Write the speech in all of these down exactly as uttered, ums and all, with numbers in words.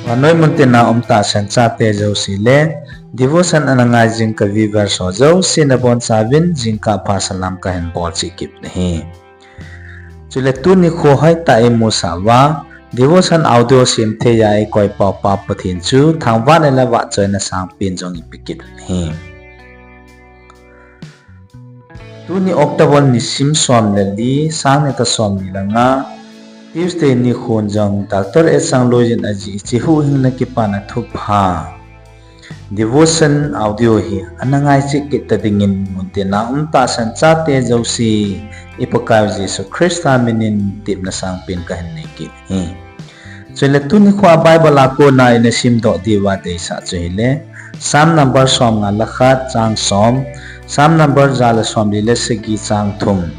Vannoi muntina um tahsan chate jouse le, devotion ana ngai jing ka viewers ho jouse nabonchauvin jingkah pha salam kahin bol cheh kit nahi. Chule tuni nikho hoitah a imusah uva, devotion audio sem thei a ikoi pau Pa Pathen chu thangvahna le vahchoina sangpen jong ipe kit nahi. Tuni October nisim som le li, sang ni toh som ni le nga, Tuesday nikhon jong Doctor S. Changloijin ajih hiche huhhingna kipana thupha devotion audio hi ana ngai cheh kit ta dingin muntina um tahsan chate jouse i Pakaiu Jesu Christa minin tepna sangpen kahin nei kit nahi. Chule tuni nikho a Bible a kona ina simdoh diuva deisah chu hile, Psalm number som nga le khat chang som, Psalm number ja le som li le sagi chang thum.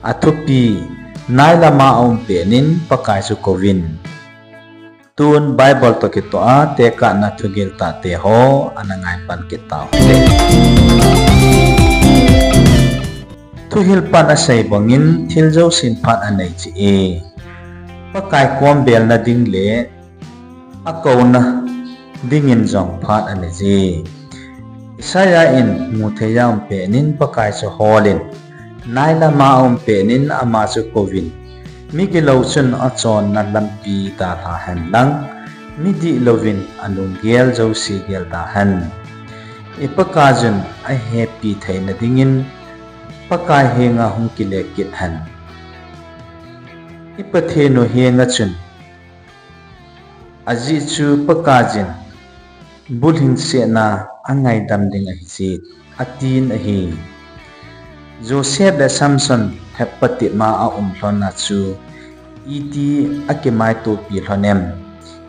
Athupi, nai lama aum petnin Pakai chu kouvin. Tun Bible toh kitoh a tekahna thugil tahte ho ana ngai pan kit tau hite. Thuhil pan asei bangin thil jousen phat anei jeh e. Pakai kom belna ding le akouna dingin jong phat anei je. Isaiah in mu thei a um petnin Pakai chu holin, nai lama aum petnin ama chu kouvin, migilou chun achonna lampi dalha hen lang, midih louvin alunggel jouse gelda hen. I Pakaiyin ahepi theina dingin Pakai henga hung kile kit hen. I Pathen u henga chun, ajeh chu Pakaiyin bulhingsetna angaidam ding ahije, atin ahi. Joseph le Samson lhep patepna aum lhonna chu iti akimaitopi lhon em?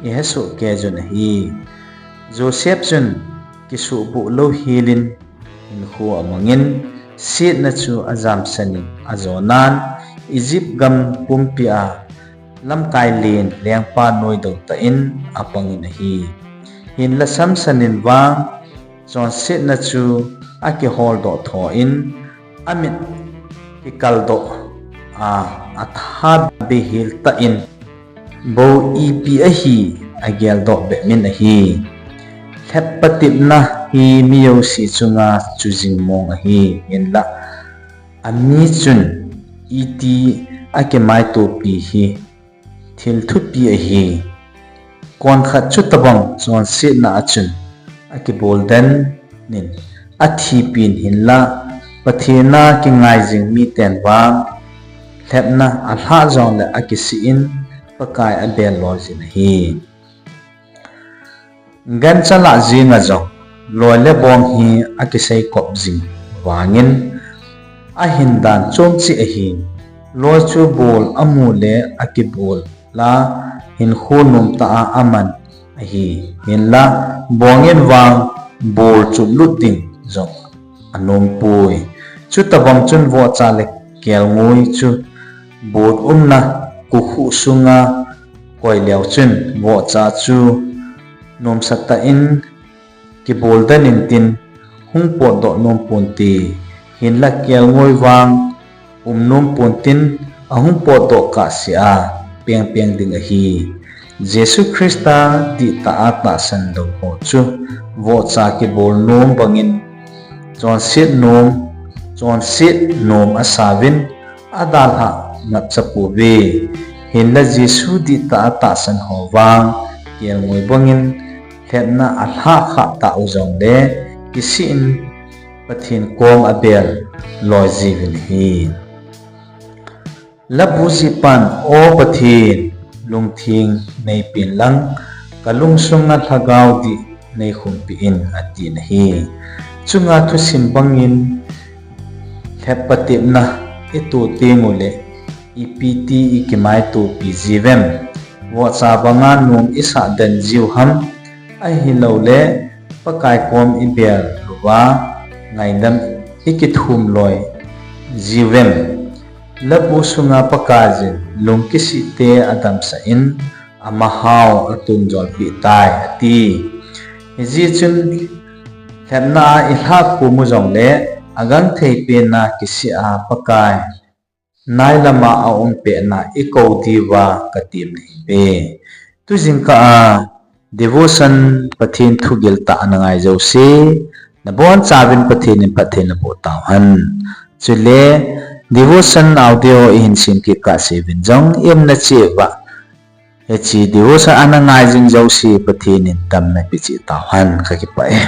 Ihesoh keiyun ahi. Joseph chun kisuhboh louhelin hinkho amangin, setna chu ajamsanin ajonan, Egypt gam pumpia lamkai len lengpa noidou tah in apangin ahi. Hinla Samson in vang chonsetna chu akiholdoh thon, amit kikaldoh a, atha behel tah in bou ipi ahi ageldoh bep in ahi. Lhep patepna hi mi jouse chunga chu jingmong ahi, hinla ami chun iti akimaitopi hi thil thupi ahi. Konkhat chutobang chonsetna a chun akibol den in athipin, hinla Pathen a kingai jing miten vang lhepna alhah jongle akisih in Pakai abel loi jin ahi. Gancha lah jenga jong loi le bong hi akiseikop jing vangin ahindan chomcheh ahi. Loi chu bol amu le akibol la hinkho nomtah a aman ahi. Hinla bong in vang bol chotlut ding jong anompoi. Chutobang chun vohcha le kelngoi chu bot umna kokhuh sunga koi leu chun vohcha chu nomsatah in kibol den intin hung potdoh nom ponte, hinla kelngoi vang um nom pontin ahung potdoh kahsea pengpeng ding ahi. Jesu Christa dihtah a tahsan lou ho chu vohcha kibol nom bangin chonset nom, chonset nom asauvin adalhah ngapcha pouve. Hinla Jesu dihtah a tahsan ho vang kelngoi bangin lhepna alhah khah tah u jongle kisih in Pathen kom abel loi jiuvin ahi. Labu jihpan, O Pathen, lungthim neipen lang, kalungsunga lhagao dih neikhumpi in, atin ahi. Chunga thusim bangin lhep patepna itoh tenguleh ipi ti ikimaitopi jiuvem? Vohcha banga nom isah den jiu ham? Ahilouleh Pakai kom ibel uva ngaidam ikithum loi jiuvem? Labu sunga Pakaiyin lungkisihte adamsah in, amahao atunjolpeh tai, ati. Hijeh chun lhepna a ilhah khum u jongle agangthei pena kisih a Pakai nai lama aum petna ikou diuva katem nahiuve. Tujingkah a Devotion, Pathen thugil tah ana ngai jouse, nabonchauvin Pathen in phatthei naboh tauhen. Chule, devotion audio ihin sem kit kahseuvin jong, iumna cheh uva, hiche devotion ana ngai jing jouse, Pathen in damna peh cheh tauhen, kakipah e.